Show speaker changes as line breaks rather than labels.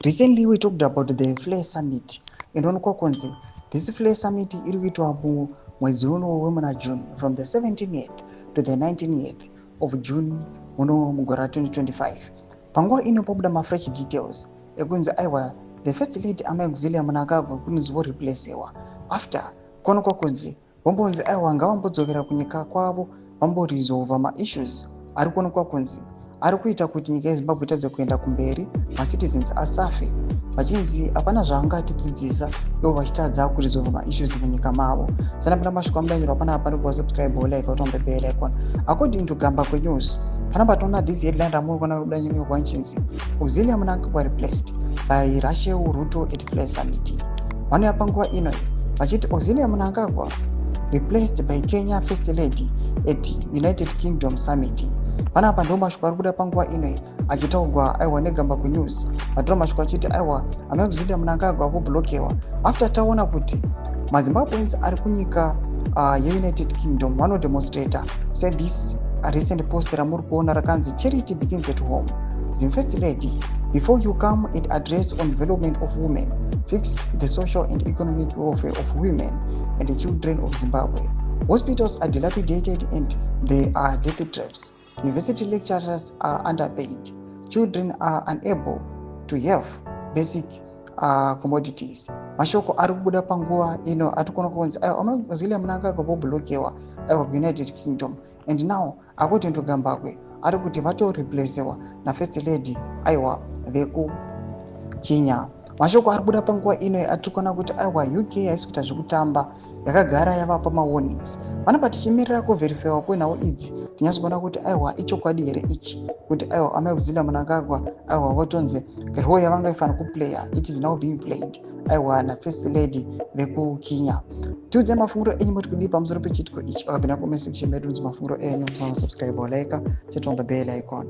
Recently we talked about the Flare Summit. Inoonekwa kunzi this Flare Summit iri kuitwa mumwedzi uno wemuna June, from the 17th to the 19th of June muno mugore ra2025. Panguva ino pabuda mafresh details ekunzi aiwa, the First Lady Amai Auxilia Mnangagwa kunzi voreplacewa after kuonekwa kunzi vombonzi aiwa, ngavambodzokera kunyika kwavo, vamboresolva maissues ari kuonekwa kunzi ari kuita kuti nyika yeZimbabwe itadze kuenda kumberi, macitizens asafe, vachinzi hapana zvaangatidzidzisa ivo vachitadza kuresolva maissues munyika mavo. Sanapinda mashoko amudanyorwa panapa, ndobva subscribe, like, on the bell icon. According to Gambakwe News, panapa toona this headline ramuri kuona rudanyorwa nchinzi "Auxilia Mnangagwa replaced by Rachel Ruto at Flare Summit". Vanouya panguva ino vachiti Auxilia Mnangagwa replaced by Kenya First Lady at United Kingdom Summit. Panapa ndo mashoko ari kubuda panguva ino achitaurwa aiwa neGambakwe News. Vatora mashoko achiti aiwa, Amai Auxilia Mnangagwa voblockewa after taona kuti maZimbabweans ari kunyika yeUnited Kingdom vanodemonstrata. Se this recent post ramuri kuona rakanzi "Charity begins at home. Zim First Lady, before you come and address on development of women, fix the social and economic welfare of women and the children of Zimbabwe. Hospitals are dilapidated and they are death traps. University lecturers are underpaid. Children are unable to have basic commodities." Mashoko ari kubuda panguva ino ati kuona kunzi aiwa, Auxilia Mnangagwa voblockewa aiwa kuUnited Kingdom, and now according to Gambakwe ari kuti vatoreplacewa naFirst Lady aiwa vekuKenya. Mashoko ari kubuda panguva ino atiri kuona kuti aiwa, UK haisi kuita zvekutamba, yakagara yavapa mawarnings. Panapa tichimirira kuverifyiwa kwenhau idzi, tinyatsokuona kuti aiwa, ichokwadi here ichi kuti aiwa, Amai Auxilia Mnangagwa aiwa votonzi role yavangaifanira kuplaya, it is now being played aiwa naFirst Lady vekuKenya. Tiudze mafungiro enyu, moti kudii pamusoro pechiitiko ichi? Akapinda comment section medu, mafungiro enyu. Musasubscribe, like, turn on the bell icon.